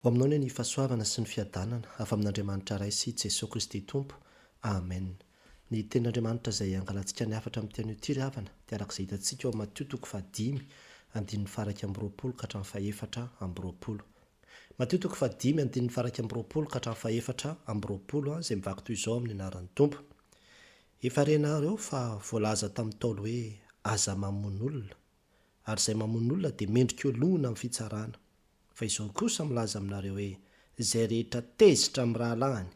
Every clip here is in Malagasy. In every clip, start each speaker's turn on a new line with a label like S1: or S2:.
S1: Ho aminao anie ny fahasoavana sy ny fiadanana avy amin'Andriamanitra Ray sy Jesoa Kristy Tompo. Amen. Ny Tenin'Andriamanitra izay angalantsika ny hafatra amin'ity anio ity ry havana dia araka izay hitantsika ao Matio toko fahadimy andininy faha-21 ka hatramin'ny faha-24. Matio toko fahadimy andininy faha-21 ka hatramin'ny faha-24 izay mivaky toy izao amin'ny anaran'ny Tompo. Efa renareo fa voalaza tamin'ny Ntaolo hoe aza mamono olona, ary izay mamono olona dia mendrika holohina amin'ny fitsarana. Fa izao kosa milaza aminareo hoe, izay rehetra tezitra amin'ny rahalahiny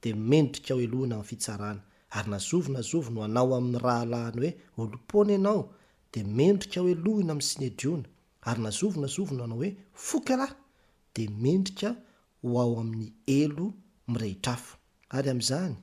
S1: dia mendrika hohelohina amin'ny fitsarana, ary na zovy na zovy no hanao amin'ny rahalahiny hoe, olom-poana ianao, dia mendrika hohelohina amin'ny Synedriona, ary na zovy na zovy no hanao hoe, foka ialahy, dia mendrika ho ao amin'ny helo mirehitr'afo. Ary amin'izany,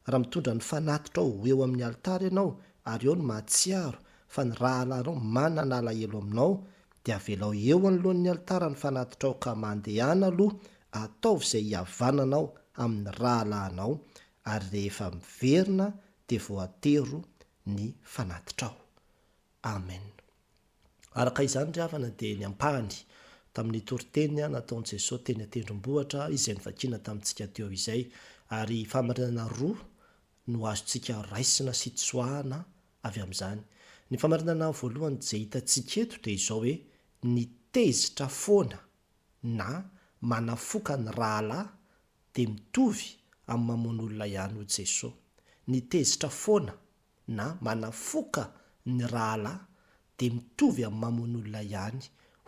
S1: raha mitondra ny fanatitrao ho eo amin'ny alitara ianao, ary eo no mahatsiaro fa ny rahalahinao manana alahelo aminao, dia avelao eo anoloan'ny alitara ny fanatitrao ka mandehana aloha, ataovy izay hihavananao amin'ny rahalahinao, ary rehefa miverina dia voatero ny fanatitrao. Amen. Araka izany ry havana dia ny ampahany tamin'ny toriteny nataon'i Jesoa teny an-tendrombohitra izay novakiana tamintsika teo izay, ary fahamarinana roa no azontsika raisina sy tsoahana avy amin'izany. Ny fahamarinana voalohany izay hitantsika eto dia izao hoe ny tezitra foana na manafoka ny rahalahy dia mitovy amin'ny mamono olona ihany hoy Jesoa. Ny tezitra foana na manafoka ny rahalahy dia mitovy amin'ny mamono olona ihany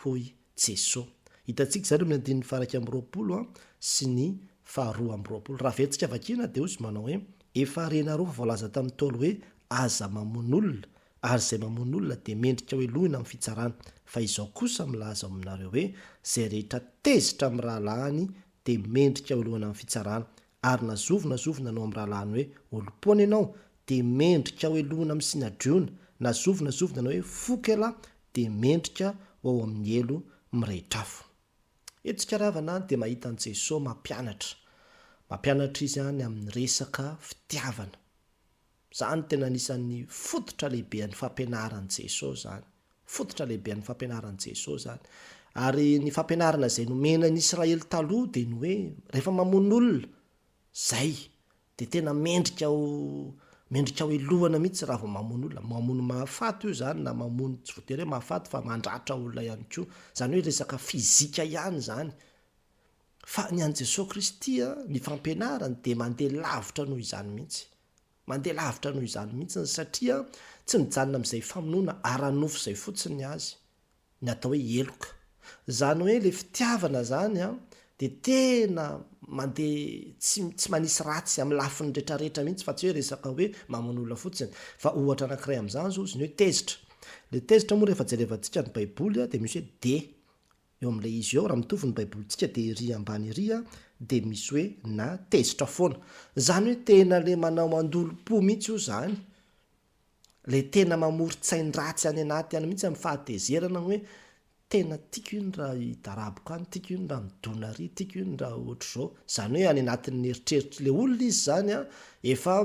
S1: hoy Jeso. Hitantsika izany eo amin'ny andininy faha 21 sy ny faha 22. Raha averintsika vakiana dia hoy izy manao hoe, Efa renareo fa voalaza tamin'ny Ntaolo hoe, Aza mamono olona, ary izay mamono olona dia mendrika hohelohina amin'ny fitsarana. Fa izao kosa milaza aminareo hoe, Izay rehetra tezitra amin'ny rahalahiny dia mendrika hohelohina amin'ny fitsarana, Ary na zovy na zovy nanao amin'ny rahalahiny hoe, Olom-poana ianao, dia mendrika ho helohina amin'ny Synadriona, na zovy na zovy nanao hoe, Foka ialahy, dia mendrika ho ao amin'ny helo mirehitr'afo. Eto isika ry havana dia mahita an'i Jesoa mampianatra. Mampianatra Izy ny amin'ny resaka fitiavana. Izany tena anisan'ny fototra lehibe an'ny fampianaran'i Jesoa izany. Fototra lehibe an'ny fampianaran'i Jesoa izany. Ary ny fampianarana izay nomena ny Israely taloha dia ny hoe rehefa mamono olona, izay, dia tena mendrika ho mendrika ho helohana mihitsy raha vao mamono olona. Mamono mahafaty io izany na mamono tsy voatery hoe mahafaty fa mandratra olona ihany koa. Izany hoe resaka fizika ihany izany. Fa ny an'i Jesoa Kristy, ny fampianarany dia mandeha lavitra noho izany mihitsy. Mandeha lavitra noho izany mihitsy satria tsy mijanona amin'izay famonoana ara-nofo izay fotsiny ny azy, ny atao hoe heloka. Izany hoe ilay fitiavana izany dia tena mandeha tsy tsy manisy ratsy amin'ny lafiny rehetrarehetra mihitsy fa tsy hoe resaka hoe mamono olona fotsiny. Fa ohatra anankiray amin'izany izao izy ny hoe tezitra. Ilay tezitra moa rehefa jerevantsika ny baiboly dia misy hoe de. Eo amin'ilay izy eo, raha mitovy ny baibolintsika dia ery ambany ery dia misy hoe na tezitra foana. Izany hoe tena ilay manao andolom-po mihitsy io izany. Ilay tena mamoron-tsain-dratsy any anaty any mihitsy amin'ny fahatezerana hoe tena tiako iny raha hidaraboka any, tiako iny raha midona ary, tiako iny raha ohatr'izao. Izany hoe any anatin'ny eritreritr'ilay olona izy izany efa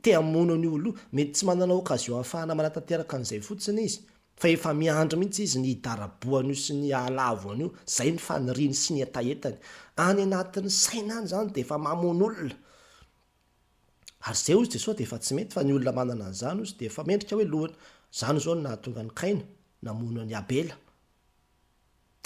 S1: te hamono an'io olona io. Mety tsy manana occasion ahafahana manatanteraka an'izay fotsiny izy. Fa efa miandry mihitsy izy ny hidarabohany io sy ny hahalavo an'io, zay ny faniriany sy ny hetahetany. Any anatin'ny saina any zany dia efa mamono olona. Ary zay hozy Jesoa dia efa tsy mety fa ny olona manana an'izany hozy dia efa mendrika hoe lohana. Zany izao no nahatonga an'i Kaina namono an'i Abela.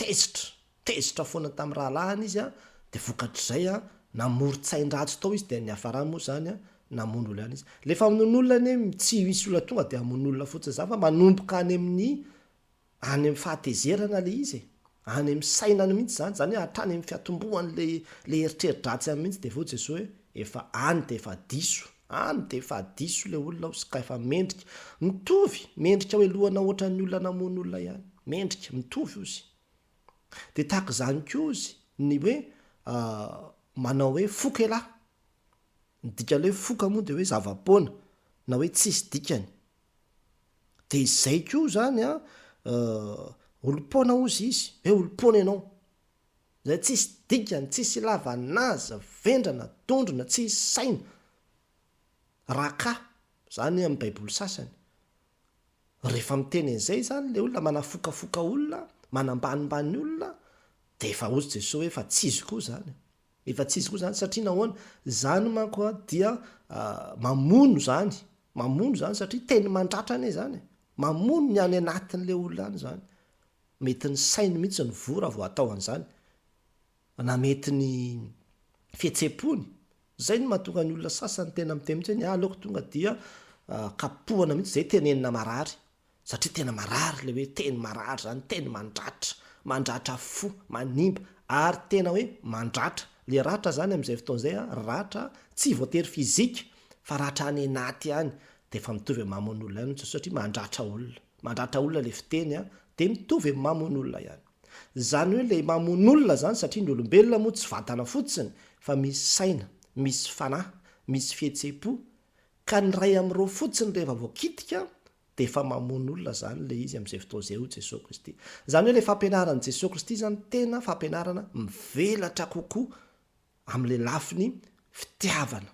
S1: Tezitra, tezitra foana tamin'ny rahalahiny izy an, dia vokatr'izay an, namoron-tsain-dratsy tao izy dia niafarany moa izany an, namono olona ihany izy. Ilay famonoana olona anie tsy misy olona tonga dia hamono olona fotsiny izany fa manomboka any amin'ny any amin'ny fahatezerana ilay izy e, any amin'ny saina any mihitsy izany, izany hoe hatrany amin'ny fiatombohan'ilay ilay eritreri-dratsy any mihitsy dia avy eo Jesoa hoe efa any dia efa diso, any dia efa diso ilay olona hozy ka efa mendrika, mitovy, mendrika ho helohana ohatran'ny olona namono olona ihany. Mendrika, mitovy ozy. Dia tahaka izany koa ozy ny hoe manao hoe foka elah. Ny dikan'ilay hoe foka moa dia hoe zava-poana na hoe tsisy dikany. Dia izay koa izany an, olom-poana ozy izy, hoe olom-poana ianao. Izay tsisy dikany, tsisy ilavana azy, vendrana, dondrona, tsisy saina. Raka, izany amin'ny baiboly sasany. Rehefa miteny an'izay izany ilay olona, manafokafoka olona, manambanimbany olona, Dia efa hozy Jesoa hoe efa tsy izy koa izany. Efa tsy izy koa izany satria nahoana? Izany manko a dia mamono izany, mamono izany satria teny mandratra anie izany e. Mamono ny any anatin'ilay olona any izany. Mety ny sainy mihitsy no voa raha vao atao an'izany. Na mety ny fihetseham-pony. Izay no mahatonga ny olona sasany tena miteny mihitsy hoe ny ahy aleoko tonga dia kapohana mihitsy izay tenenina marary. Satria tena marary ilay hoe teny marary izany, teny mandratra, mandratra fo, manimba, ary tena hoe mandratra. Ilay ratra izany amin'izay fotoana izay an, ratra tsy voatery physique fa ratra any anaty any, dia efa mitovy amin'ny mamono olona ihany hoy satria mandratra olona. Mandratra olona ilay fiteny an, dia mitovy amin'ny mamono olona ihany. Izany hoe ilay mamono olona izany satria ny olombelona moa tsy vatana fotsiny fa misy saina, misy fanahy, misy fihetseham-po, ka ny iray amin'ireo fotsiny rehefa voakitika dia efa mamono olona izany ilay izy amin'izay fotoana izay hoy Jesoa Kristy. Izany hoe ilay fampianaran'i Jesoa Kristy izany tena fampianarana mivelatra kokoa amin'ilay lafiny fitiavana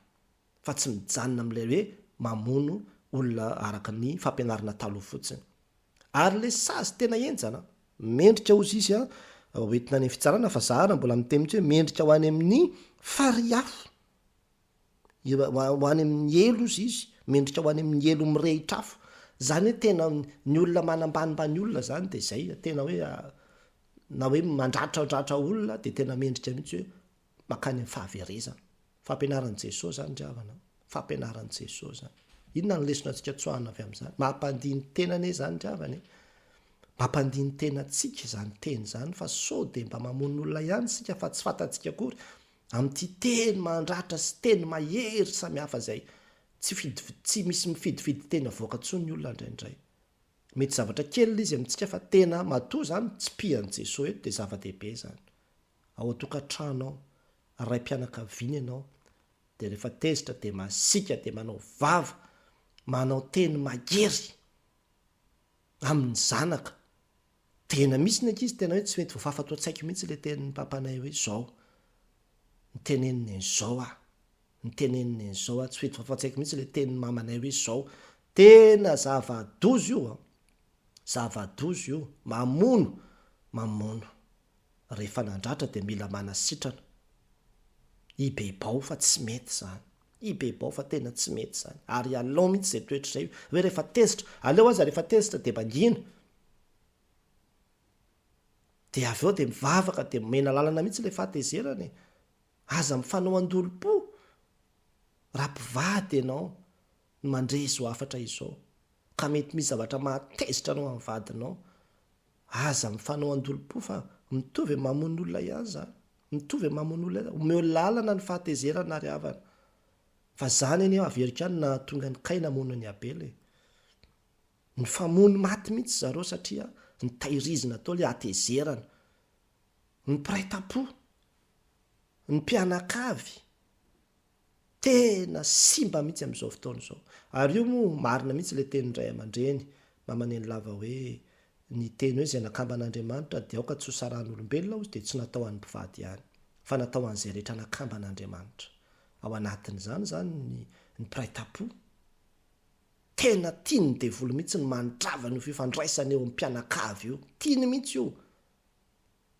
S1: fa tsy mijanona amin'ilay hoe mamono olona araka ny fampianarana taloha fotsiny. Ary ilay sazy tena henjana, mendrika hozy izy hoentina any amin'ny fitsarana fa za ary mbola miteny mihitsy hoe mendrika ho any amin'ny farihy afo. Ho any amin'ny helo ozy izy, mendrika ho any amin'ny helo mirehitra afo. Zany hoe tena ny olona manambanimbany olona zany de zay, tena hoe na hoe mandratradratra olona de tena mendrika mihitsy hoe mankany amin'ny fahaverezana. Fampianaran'i Jesoa zany ry havana, fampianaran'i Jesoa zany. Inona ny lesona antsika tsoahina avy amin'izany? Mampandini-tena anie zany ry havana e. Mampandini-tena antsika izany teny izany fa sao de mba mamono olona ihany isika fa tsy fantatsika akory. Amin'ity teny mandratra sy teny mahery samihafa izay tsy fidy tsy misy mifidifidy teny avoaka intsony ny olona indraindray. Mety zavatra kely ilay izy amintsika fa tena matoa izany tsipihan'i Jesoa eto dia zava-dehibe izany. Ao an-tokantrano ao, raim-pianakaviana ianao, dia rehefa tezitra dia masiaka dia manao vava, manao teny mahery amin'ny zanaka. Tena misy ny ankizy tena hoe tsy mety voafafa ato an-tsaiko mihitsy ilay tenin'ny papanay hoe zao, niteneniny an'izao aho, niteneniny an'izao aho, tsy mety voafafa an-tsaiko mihitsy ilay tenin'ny mamanay hoe zao. Tena zava-doza io an! Zava-doza io, mamono, mamono. Rehefa nandratra dia mila manasitrana. Ibebao fa tsy mety izany. Ibebao fa tena tsy mety izany. Ary ialao mihitsy izay toetra izay hoe rehefa tezitra, aleo aza rehefa tezitra dia mangina. Dia avy eo dia mivavaka dia omena lalana mihitsy ilay fahatezerana e. Aza mifanao an-dolom-po raha mpivady ianao no mandre izao hafatra izao ka mety misy zavatra mahatezitra anao amin'ny vadinao. Aza mifanao an-dolom-po fa mitovy amin'ny mamono olona ihany izany. Mitovy amin'ny mamono olona ihany. Omeo lalana ny fahatezerana ry havana. Fa izany anie averiko ihany nahatonga an'i Kaina hamono an'i Abela e. Nifamono maty mihitsy zareo satria nitahirizina tao ilay hatezerana. Ny mpiray tampo, ny mpianakavy, tena simba mihitsy amin'izao fotoana izao. Ary io moa marina mihitsy ilay tenin'ny ray aman-dreny, mama Nenilava hoe ny teny hoe izay nakamban'Andriamanitra dia aoka tsy ho sarahan'olombelona hozy dia tsy natao ho an'ny mpivady ihany fa natao ho an'izay rehetra nakamban'Andriamanitra. Ao anatin'izany izany ny ny mpiray tampo. Tena tian'ny devoly mihitsy ny mandrava an'io fifandraisana eo amin'ny mpianakavy io. Tiany mihitsy io.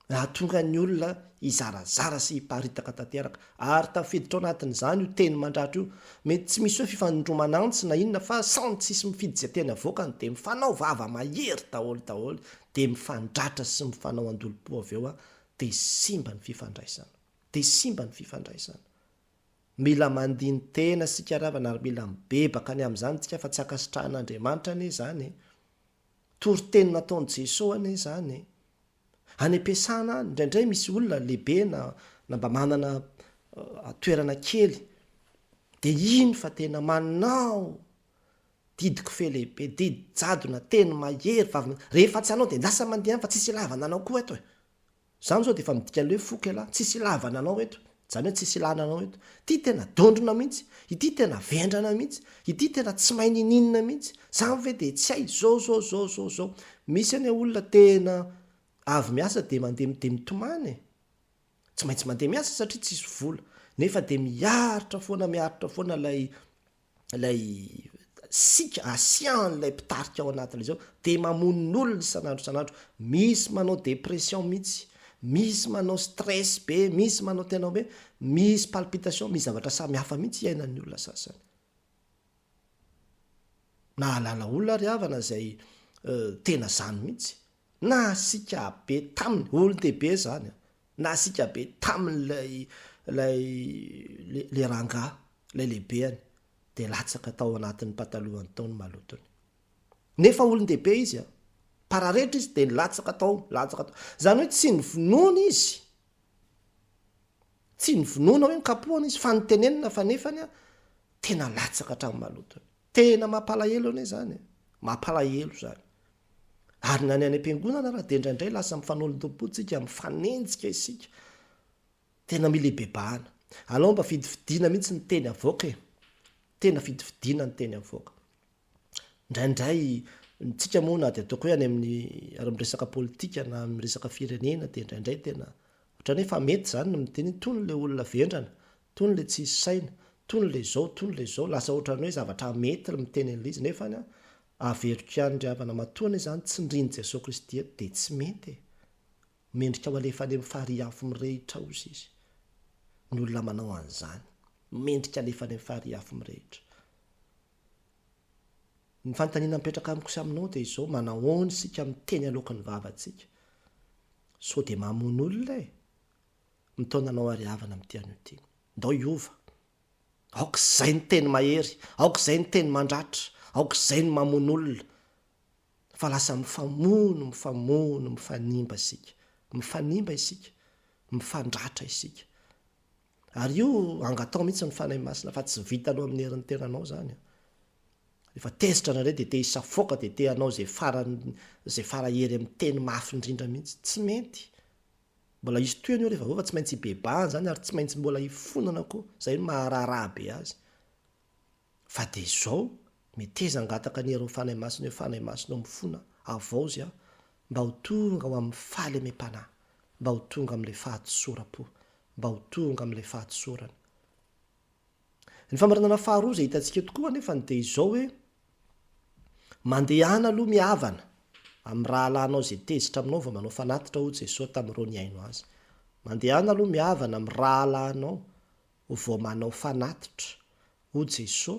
S1: Hahatonga ny olona hizarazara sy hiparitaka tanteraka. Ary tafiditra ao anatin'izany io teny mandratra io. Mety tsy misy hoe fifandromana antsy na inona fa samy tsisy mifidy izay teny avoakany dia mifanao vava mahery daholo daholo dia mifandratra sy mifanao an-dolompo avy eo dia simba ny fifandraisana. Dia simba ny fifandraisana. Mila mandini-tena isika ry havana ary mila mibebaka ny amin'izany isika fa tsy ankasitrahan'Andriamanitra anie izany e! Toriteny nataon'i Jesoa anie izany e! Any am-piasana any, indraindray misy olona lehibe na na mba manana toerana kely dia iny fa tena manao didy kofehy lehibe, didy jadona, teny mahery, vava, rehefa tsy hanao dia lasa mandeha any fa tsisy ilavana anao koa eto e! Zany zao defa midika le foko ialahy, tsisy ilavana anao eto, zany hoe tsisy ilana anao eto. Ity tena dondrona mihitsy, ity tena vendrana mihitsy, ity tena tsy mahay ninininona mihitsy, zany ve de tsy hay, zao zao zao zao zao. Misy anie olona tena avy miasa de mandeha de mitomany e. Tsy maintsy mandeha miasa satria tsisy vola, nefa de miaritra foana miaritra foana ilay ilay sika asian'ilay mpitarika ao anatin'ilay izy ao dia mamono olona isan'andro isan'andro, misy manao dépression mihitsy, Misy manao stress be, misy manao tena hoe misy palpitation, misy zavatra samihafa mihitsy iainan'ny olona sasany. Nahalala olona ry havana izay tena zany mihitsy. Nasiaka be taminy, olon-dehibe zany an, nasiaka be taminy ilay ilay ilay rangahy, ilay lehibeny, dia latsaka tao anatin'ny patalohany tao ny malotony. Nefa olon-dehibe izy an! Pararetra izy dia nilatsaka tao, latsaka tao. Izany hoe tsy nivonoana izy. Tsy nivonoana hoe nikapohana izy fa nitenenina fa nefany an, tena latsaka hatramin'ny malotony. Tena mampalahelo anie izany e! Mampalahelo izany. Ary na ny any am-piangonana ara dia indraindray lasa mifanolon-tompo tsika, mifanenjika isika. Tena mila ibebahana. Alao mba fidifidiana mihitsy ny teny avoaka e! Tena fidifidiana ny teny avoaka. Indraindray, tsika moa na dia ataoko hoe any amin'ny ary amin'ny resaka politika na amin'ny resaka firenena dia indraindray tena ohatran'ny hoe efa mety izany ny miteny hoe tony ilay olona vendrana, tony ilay tsisy saina, tony ilay izao, tony ilay izao, lasa ohatran'ny hoe zavatra mety ny miteny an'ilay izy nefa averiko ihany ry havana matoa anie izany tsindrin'i Jesoa Kristy eto dia tsy mety e! Mendrika ho alefa any amin'ny farihy afo mirehitra ozy izy. Ny olona manao an'izany. Mendrika alefa any amin'ny farihy afo mirehitra. Ny fanontaniana mipetraka amiko sy aminao dia izao, manahoana isika miteny aloaky ny vavantsika? Sao dia mamono olona e? Mitaona anao ary havana amin'ity anio ity. Ndao hiova. Aoka izay ny teny mahery, aoka izay ny teny mandratra, aoka izay ny mamono olona. Fa lasa mifamono, mifamono, mifanimba isika. Mifanimba isika. Mifandratra isika. Ary io angatao mihitsy ny Fanahy Masina fa tsy vitanao amin'ny herin'ny tenanao izany an. Rehefa tezitra indraindray dia te hisafoaka dia te hanao izay farany izay fara hery amin'ny teny mafy indrindra mihitsy. Tsy mety. Mbola hisy tohiny io rehefa avy eo fa tsy maintsy hibebahana izany ary tsy maintsy mbola hifonana koa. Izay no maha raharaha be azy. Fa dia izao, meteza hangataka ny herin'ny Fanahy Masina hoe Fanahy Masina ô mifona, havaozy aho, mba ho tonga ho amin'ny fahalemem-panahy, mba ho tonga amin'ilay fahatsoram-po, mba ho tonga amin'ilay fahatsorana. Ny famarinana faharoa izay hitantsika eto koa anefa dia izao hoe, Mandehana aloha mihavana amin'ny rahalahinao izay tezitra aminao vao manao fanatitra hoy Jesoa tamin'ireo nihaino azy. Mandehana aloha mihavana amin'ny rahalahinao vao manao fanatitra, hoy Jesoa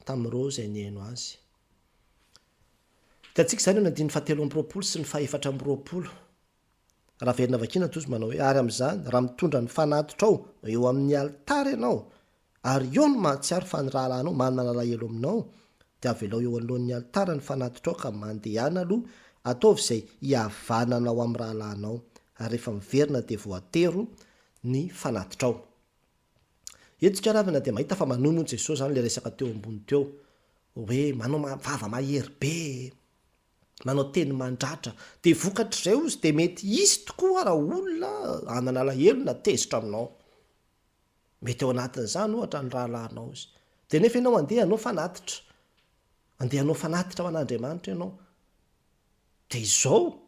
S1: tamin'ireo izay nihaino Azy. Hitantsika izany eo amin'ny andininy fahatelo amby roapolo sy ny fahefatra amby roapolo. Raha averina vakiana toa izy manao hoe, Ary amin'izany, raha mitondra ny fanatitrao eo amin'ny alitara ianao, ary eo no mahatsiaro fa ny rahalahinao manana alahelo aminao, dia avelao eo anoloan'ny alitara ny fanatitrao ka mandehana aloha, ataovy izay hihavananao amin'ny rahalahinao, ary rehefa miverina dia voatero ny fanatitrao. Eto tsika ravina dia mahita fa manohy moa Jesoa zany le resaka teo ambony teo hoe manao vava mahery be, manao teny mandratra, dia vokatr'izay ozy dia mety hisy tokoa ara olona hanana alahelo na tezitra aminao. Mety ao anatin'izany ohatra ny rahalahinao izy. Dia nefa ianao andeha hanao fanatitra. Andeha hanao fanatitra ho an'Andriamanitra ianao. Dia izao,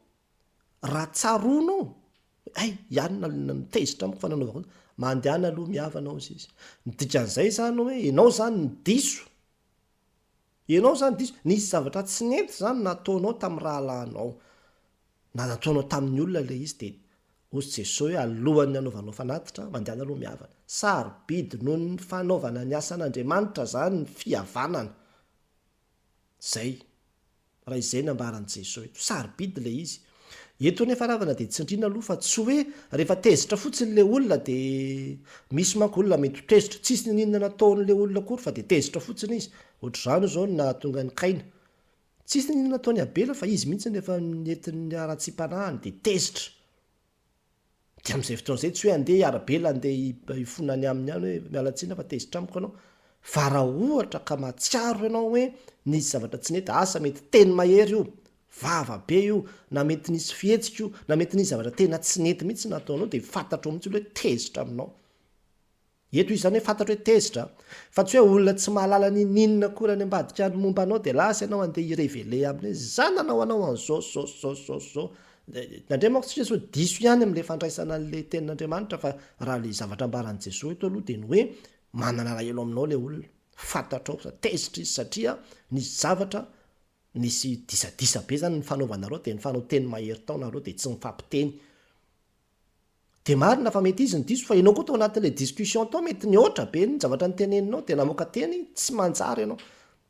S1: Raha tsaroanao, hay, i anona no tezitra amiko fa nanaovako an'izao, mandehana aloha mihavana hozy izy. Ny dikan'izay izany hoe ianao izany no diso. Ianao izany diso. Nisy zavatra tsy nety izany nataonao tamin'ny rahalahinao, na nataonao tamin'ny olona ilay izy dia hozy Jesoa hoe alohan'ny hanaovanao fanatitra, mandehana aloha mihavana. Sarobidy noho ny fanaovana ny asan'Andriamanitra izany ny fihavanana. Izay. Raha izay no ambaran'i Jesoa eto. Sarobidy ilay izy. Eto anefa ravana dia tsindriana aloha fa tsy hoe rehefa tezitra fotsiny ilay olona dia misy manko olona mety ho tezitra, tsisy niniana nataon'ilay olona akory fa dia tezitra fotsiny izy. Ohatr'izany izao no nahatonga an'i Kaina. Tsisy niniana nataon'i Abela fa izy mihitsy no efa nentin'ny haratsiam-panahiny dia tezitra. Dia amin'izay fotoana izay tsy hoe andeha hiara-bela andeha hifona any aminy any hoe miala tsiny aho fa tezitra amiko ianao. Fa raha ohatra ka mahatsiaro ianao hoe nisy zavatra tsy nety, asa mety teny mahery io, vava be io, na mety nisy fihetsika io, na mety nisy zavatra tena tsy nety mihitsy nataonao dia fantatrao mihitsy aloha hoe tezitra aminao. Eto izy izany hoe fantatro hoe tezitra fa tsy hoe olona tsy mahalala ninoninona akory any ambadika any momba anao dia lasa ianao andeha hi-reveler aminy hoe za nanao anao an'izao sy zao sy zao sy zao sy zao. Indraindray manko tsika sao diso ihany amin'ilay fandraisana an'ilay tenin'Andriamanitra fa raha ilay zavatra ambaran'i Jesoa eto aloha dia ny hoe manana alahelo aminao ilay olona, fantatrao fa tezitra izy satria nisy zavatra nisy disadisa be izany nifanaovanareo dia nifanao teny mahery tao nareo dia tsy nifampiteny. Dia marina fa mety izy no diso fa ianao koa tao anatin'ilay discussion tao mety nihoatra be ny zavatra noteneninao dia namoaka teny tsy manjary ianao.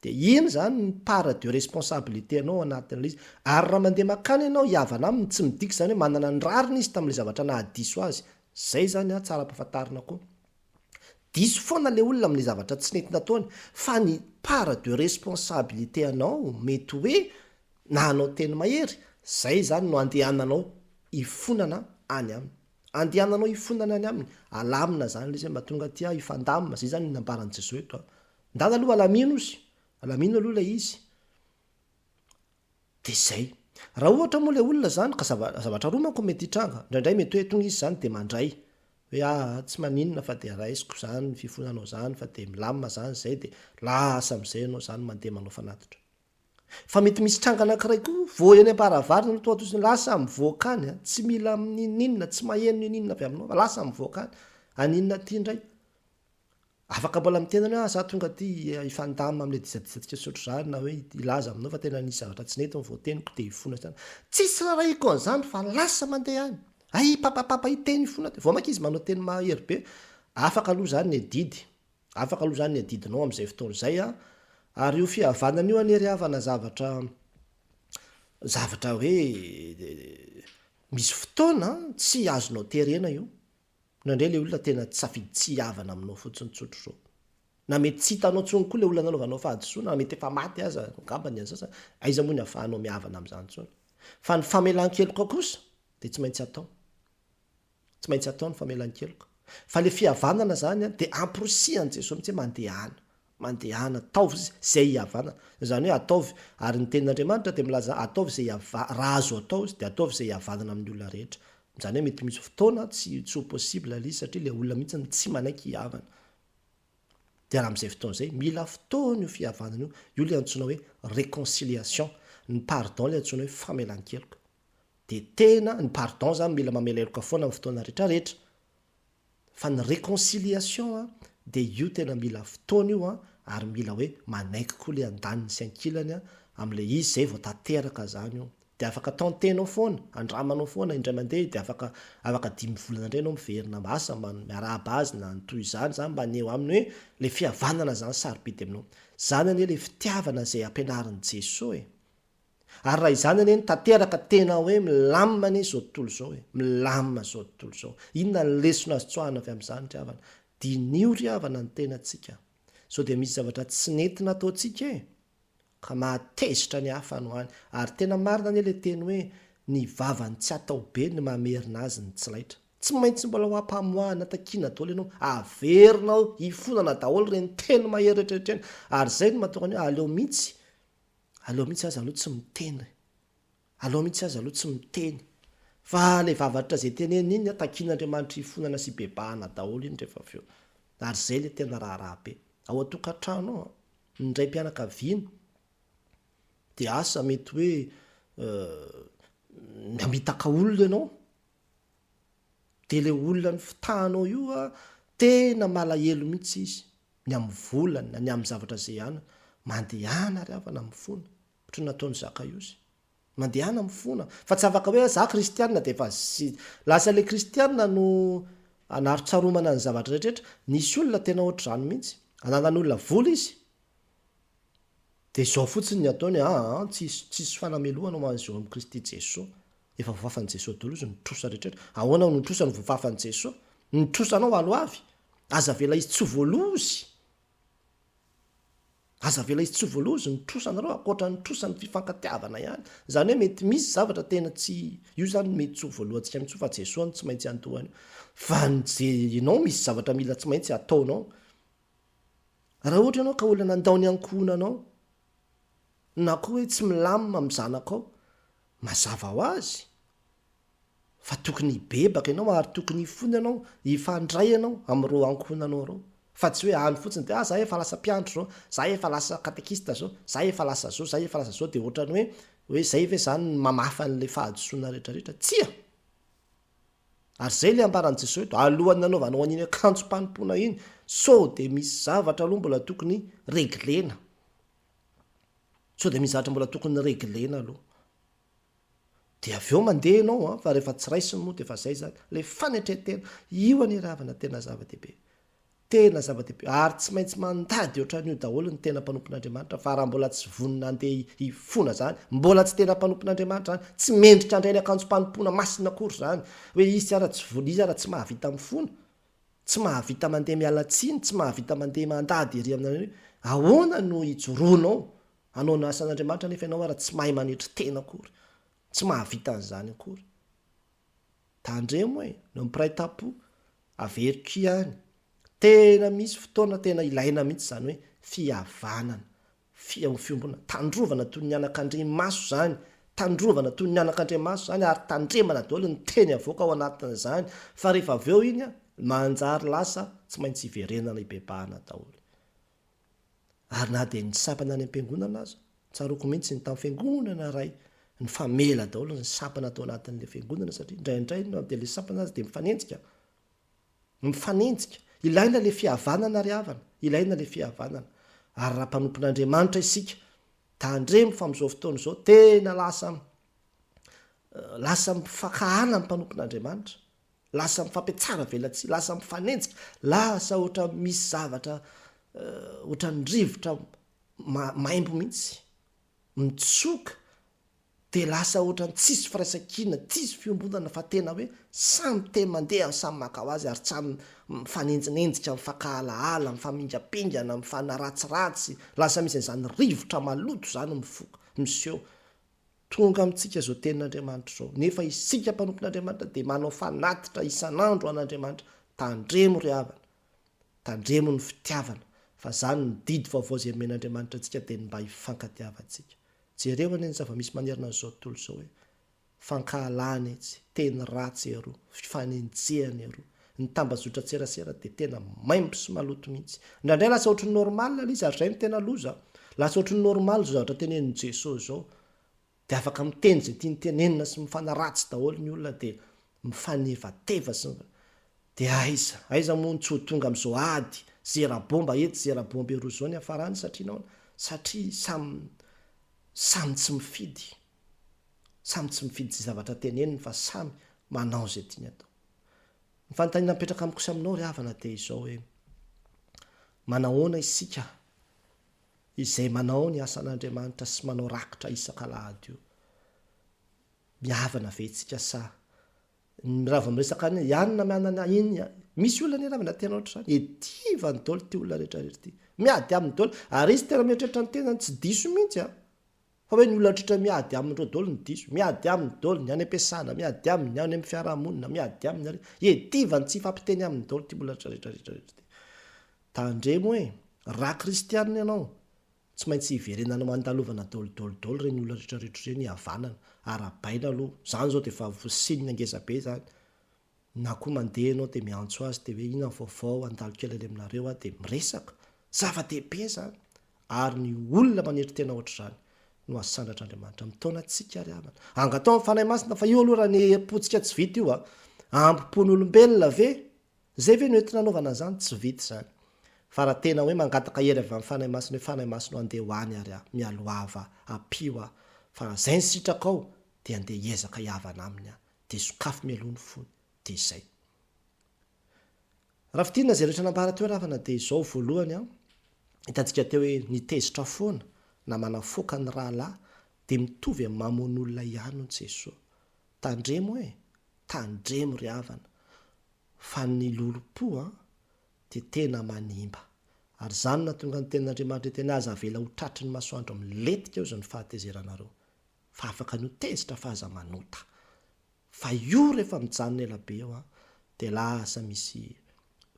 S1: Dia iny izany ny part de responsabilité anao ao anatin'ilay izy. Ary raha mandeha mankany ianao hihavana aminy tsy midika izany hoe manana ny rariny izy tamin'ilay zavatra nahadiso azy. Izay izany an, tsara ampahafantarina koa. Diso foana ilay olona amin'ilay zavatra tsy nety nataony fa ny part de responsabilité anao mety hoe na hanao teny mahery, izay izany no andehananao hifonana any aminy. Andehananao hifonana any aminy, alamina izany ilay izy hoe mba tonga aty aho hifandamina, izay izany no nambaran'i Jesoa eto an. Ndana aloha alamino ozy, alamino aloha ilay izy. Dia izay. Raha ohatra moa ilay olona izany, ka zavatra roa manko mety hitranga, indraindray mety hoe tonga izy izany dia mandray, hoe aa tsy maninona fa dia raisiko izany ny fifonanao izany fa dia milamina izany izay dia lasa amin'izay ianao izany mandeha manao fanatitra. Fa mety misy tranga anankiray koa, vao eny am-paravarana no tonga toy lasa mivoaka any an, tsy mila n'inon'inona, tsy maheno n'inon'inona avy aminao fa lasa mivoaka any. Haninona aty indray? Afaka mbola miteny ianao hoe ah za tonga aty hifandamina amin'ilay disadisantsika sy ohatr'izany na hoe hilaza aminao fa tena nisy zavatra tsy nety ny voateniko dia hifona sy zany. Tsisy rarahiko an'izany fa lasa mandeha any. Hay papapapa hiteny hifona vao mainka izy manao teny mahery be. Afaka aloha izany ny adidy. Afaka aloha izany ny adidinao amin'izay fotoana izay an. Ary io fihavanana io anie ry havana zavatra zavatra hoe misy fotoana tsy azonao terena io. Indraindray ilay olona tena tsy safidy tsy hihavana aminao fotsiny tsotra izao. Na mety tsy hitanao intsony koa ilay olona nanaovanao fahadisoana, na mety efa maty aza angamba ny an'ny sasany, aiza moa ny ahafahanao mihavana amin'izany intsony. Fa ny famelan-keloka kosa dia tsy maintsy atao. Tsy maintsy atao ny famelan-keloka. Fa ilay fihavanana izany dia amporisihan'i Jesoa mihitsy hoe mandehana. Mandehana, ataovy izay hihavanana. Izany hoe ataovy, ary ny tenin'Andriamanitra dia milaza ataovy izay hiava, raha azo atao izy dia ataovy izay hihavanana amin'ny olona rehetra. Izany hoe mety misy fotoana tsy tsy ho possible ilay izy satria ilay olona mihitsy no tsy manaiky hihavana. Dia raha amin'izay fotoana izay, mila fotoana io fihavanana io. Io ilay antsoina hoe réconciliation. Ny pardon ilay antsoina hoe famelan-keloka. Dia tena, ny pardon izany mila mamela heloka foana amin'ny fotoana rehetra rehetra. Fa ny réconciliation an, dia io tena mila fotoana io an, ary mila hoe manaiky koa le andaniny sy ankilany an, amin'ilay izy zay vao tanteraka zany io. Dia afaka tenter-nao foana, andramanao foana indray mandeha dia afaka afaka dimy volana indray ianao miverina asa miarahaba azy na ny toy izany zany mba haneho aminy hoe le fihavanana zany sarobidy aminao. Zany anie le fitiavana izay ampianarin'i Jesoa e. Ary raha izany anie no tanteraka tena hoe milamina anie izao tontolo izao e! Milamina izao tontolo izao. Inona ny lesona azo tsoahina avy amin'izany ry havana? Diniho ry havana ny tenantsika. Sao dia misy zavatra tsy nety nataontsika e! Ka mahatezitra ny hafa any ho any. Ary tena marina anie ilay teny hoe ny vavany tsy atao be ny mamerina azy ny tsy laitra. Tsy maintsy mbola ho ampamoahana takiana daholo ianao, averinao hifonana daholo ireny teny mahery rehetra rehetra ireny. Ary izay no mahatonga ny hoe aleo mihitsy Aleo mihitsy aza aloha tsy miteny e. Aleo mihitsy aza aloha tsy miteny. Fa ilay vavatra izay tenenina iny an, takian'Andriamanitra hifonana sy hibebahana daholo iny rehefa avy eo. Ary izay ilay tena raharaha be. Ao an-tokantrano ao an, ny raim-pianakaviana dia asa mety hoe namitaka olona ianao, dia ilay olona nifitahanao io an, tena malahelo mihitsy izy. ny amin'ny volany na ny amin'ny zavatra izay anana, mandehana ry havana mifona, ohatry ny nataon'i Zakaiosy. Mandehana mifona, fa tsy afaka hoe za kristianina dia efa sy, lasa ilay kristianina no anarotsaromana ny zavatra rehetra rehetra, nisy olona tena ohatr'izany mihitsy, ananan'olona vola izy, dia izao fotsiny ny ataony, aa tsisy tsisy fanamelohana ho an'izay ao amin'i Kristy Jesoa, efa voafafan'i Jesoa daholo izy ny trosa rehetra rehetra, ahoana no trosa no voafafan'i Jesoa? Ny trosanao aloavy, Aza avela izy tsy ho voalozy. Aza avela izy tsy ho voalozy ny trosanareo ankoatra ny trosan'ny fifankatiavana ihany. Izany hoe mety misy zavatra tena tsy, io izany mety tsy ho voalohantsika mihitsy fa Jesoa no tsy maintsy antohany io. Fa ny ze ianao misy zavatra mila tsy maintsy ataonao. Raha ohatra ianao ka olona nandao ny ankohonanao, na koa hoe tsy milamina amin'ny zanakao, mazava ho azy Fa tokony hibebaka ianao ary tokony hifona ianao, hifandray ianao amin'ireo ankohonanao ireo. Fa tsy hoe any fotsiny dia ah za efa lasa mpiandry zao, za efa lasa katekista zao, za efa lasa zao, za efa lasa zao dia ohatran'ny hoe hoe zay ve zany ny mamafa an'ilay fahadisoana rehetra rehetra? Tsia! Ary zay ilay ambaran'i Jesoa eto, alohan'ny nanaovanao an'iny akanjom-panompoana iny, sao dia misy zavatra aloha mbola tokony reglena. Sao dia misy zavatra mbola tokony reglena aloha. Dia avy eo mandeha ianao an, fa rehefa tsy raisiny moa dia efa zay zany. Ilay fanetren-tena, io anie ry havana tena zava-dehibe. Tena zava-dehibe. Ary tsy maintsy mandady ohatran'io daholo ny tena mpanompon'Andriamanitra fa raha mbola tsy vonona handeha hifona zany, mbola tsy tena mpanompon'Andriamanitra zany, tsy mendrika handray ny akanjom-panompoana masina akory zany. Hoe izy ara tsy vonona, izy ara tsy mahavita mifona, tsy mahavita mandeha miala tsiny, tsy mahavita mandeha mandady ery aminareo. Ahoana no hijoroanao hanao ny asan'Andriamanitra nefa ianao ara tsy mahay manetry tena akory, tsy mahavita an'izany akory. Tandremo e, ny mpiray tampo, averiko ihany, tena misy fotoana tena ilaina mihitsy izany hoe fihavanana, fiombonana, tandrovana toy ny anakandrimaso izany, tandrovana toy ny anakandriamaso izany ary tandremana daholo ny teny avoaka ao anatin'izany fa rehefa avy eo iny manjary lasa tsy maintsy hiverenana hibebahana daholo. Ary na dia ny sampana any am-piangonana aza, tsaroako mihitsy ny tamin'ny fiangonana iray, nifamela daholo ny sampana tao anatin'ilay fiangonana satria indraindray na dia ilay sampana aza dia mifanenjika. Mifanenjika. Ilaina ilay fihavanana ry havana, ilaina ilay fihavanana. Ary raha mpanompon'Andriamanitra isika, tandremo fa amin'izao fotoana izao tena lasa lasa mifankahala ny mpanompon'Andriamanitra. Lasa mifampiatsara velatsihy, lasa mifanenjika, lasa ohatran'ny misy zavatra ohatran'ny rivotra maimbo mihitsy, mitsoka, dia lasa ohatran'ny tsisy firaisankina, tsisy fiombonana fa tena hoe samy te mandeha samy maka ho azy ary samy mifanenjinenjika, mifankahalahala, mifamingampingana, mifanaratsiratsy, lasa misy an'izany rivotra maloto izany mifoka, miseho. Tonga amintsika izao tenin'Andriamanitra izao, nefa isika mpanompon'Andriamanitra dia manao fanatitra isan'andro ho an'Andriamanitra. Tandremo ry havana, tandremo ny fitiavana, fa izany ny didy vaovao izay nomen'Andriamanitra antsika dia ny mba hifankatiavantsika. Jereo anie ny zava-misy manerana an'izao tontolo izao e! Fankahalana etsy, teny ratsy eroa, fifanenjehana eroa. Ny tambazotran-tserasera dia tena maimbo sy maloto mihitsy. Indraindray lasa ohatry ny normal ilay izy ary izay no tena loza. Lasa ohatry ny normal izao zavatra tenenin'i Jesoa izao. Dia afaka miteny izay tiany tenenina sy mifanaratsy daholo ny olona dia mifanevateva sy ny. Dia aiza, aiza moa no tsy ho tonga amin'izao ady zera bomba etsy zera bomba eroa izao ny hiafarany satria nahoana? Satria samy samy tsy mifidy. Samy tsy mifidy izay zavatra teneniny fa samy manao izay tiany atao. Ny fanontaniana mipetraka amiko sy aminao ry havana dia izao hoe, manahoana isika izay manao ny asan'Andriamanitra sy manao rakitra isak'alahady io? Mihavana ve isika sa ny raha vao miresaka any ihany na mianana iny misy olona anie ravana tena ohatr'izany edivany daholo ity olona rehetra rehetra ity miady aminy daholo ary izy tena mieritreritra ny tenany tsy diso mihitsy an Fa hoe ny olona rehetra miady aminy ireo daholo no diso, miady aminy daholo ny any am-piasana, miady aminy ny any amin'ny fiarahamonina, miady aminy ary edivany tsy hifampiteny aminy daholo ity olona rehetra rehetra ity. Tandremo e! Raha kristianina ianao, tsy maintsy hiverenana mandalovana daholo daholo daholo ireny olona rehetra rehetra ireny hihavanana, arahabaina aloha, izany izao dia efa signe ngeza be izany. Na koa mandeha ianao dia miantso azy dia hoe inona ny vaovao, handalo kely any aminareo aho dia miresaka. Zava-dehibe izany. Ary ny olona manetry tena ohatr'izany no asandratr'Andriamanitra. Mitaona antsika ry havana. Angataho ny Fanahy Masina fa io aloha raha ny herim-pontsika tsy vita io a. Ambom-pon'olombelona ve? Izay ve no entina anaovana an'izany? Tsy vita izany. Fa raha tena hoe mangataka hery avy amin'ny Fanahy Masina hoe Fanahy Masina o andeha ho any ary aho, mialoava, ampio aho. Fa raha izay ny sitrakao dia andeha hiezaka hihavana aminy aho. dia sokafy mialoha ny fony, dia izay. Raha fintinina izay rehetra nambara teo ravana dia izao, voalohany an, hitantsika teo hoe ny tezitra foana na manafoaka ny rahalahy dia mitovy amin'ny mamono olona ihany hoy Jesoa. Tandremo e! Tandremo ry havana fa ny lolompo an dia tena manimba. Ary izany no nahatonga ny tenin'Andriamanitra hiteny aza avela ho tratry ny masoandro milentika hozy ny fahatezeranareo. Fa afaka ny ho tezitra fa aza manota. Fa io rehefa mijanona ela be eo an, dia lasa misy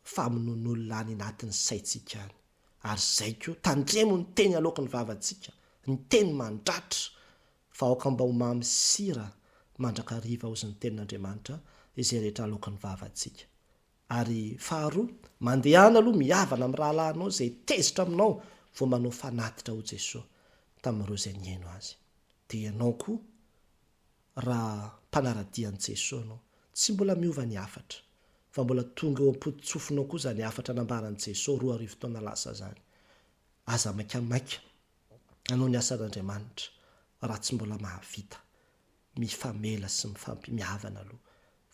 S1: famonoan'olona any anatin'ny saintsika any. Ary izay koa, tandremo ny teny aloaky ny vavantsika, ny teny mandratra, fa aoka mba ho mamy sira mandrakariva hozy ny tenin'Andriamanitra izay rehetra aloaky ny vavantsika. Ary faharoa, mandehana aloha mihavana amin'ny rahalahinao izay tezitra aminao vao manao fanatitra ho Jesoa tamin'ireo izay nihaino azy. Dia ianao koa raha mpanara-dia an'i Jesoa ianao, tsy mbola miova ny hafatra, fa mbola tonga eo am-pototsofinao koa izany hafatra nambaran'i Jesoa 2000 taona lasa izany. Aza maikamaika hanao ny asan'Andriamanitra raha tsy mbola mahavita. mifamela sy mifampimihavana aloha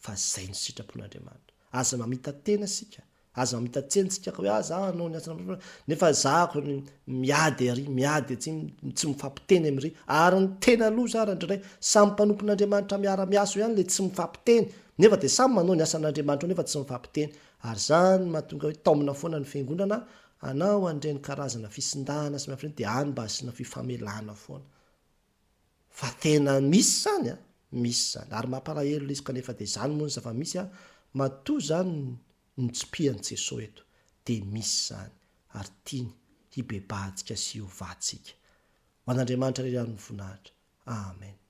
S1: fa zay no sitrapon'Andriamanitra. Aza mamita-tena isika, aza mamita-tsena isika ka hoe ah za hanao ny asan'Andriamanitra nefa zahako ny miady ary miady atsy tsy mifampiteny amin'ry ary ny tena loza ary indraindray samy mpanompon'Andriamanitra miara-miasa eo ihany le tsy mifampiteny nefa dia samy manao ny asan'Andriamanitra eo nefa tsy mifampiteny ary zany mahatonga hoe taomina foana ny fiangonana hanao an'ireny karazana fisindahana sy ny dia any mba asiana fifamelana foana. Fa tena misy zany an! Misy zany. Ary mampalahelo ilay izy kanefa dia izany moa ny zava-misy an! Matoa izany no tsipihan'i Jesoa eto dia misy izany ary tiany hibebahantsika sy hiovantsika. Ho an'Andriamanitra irery ihany ny voninahitra. Amen.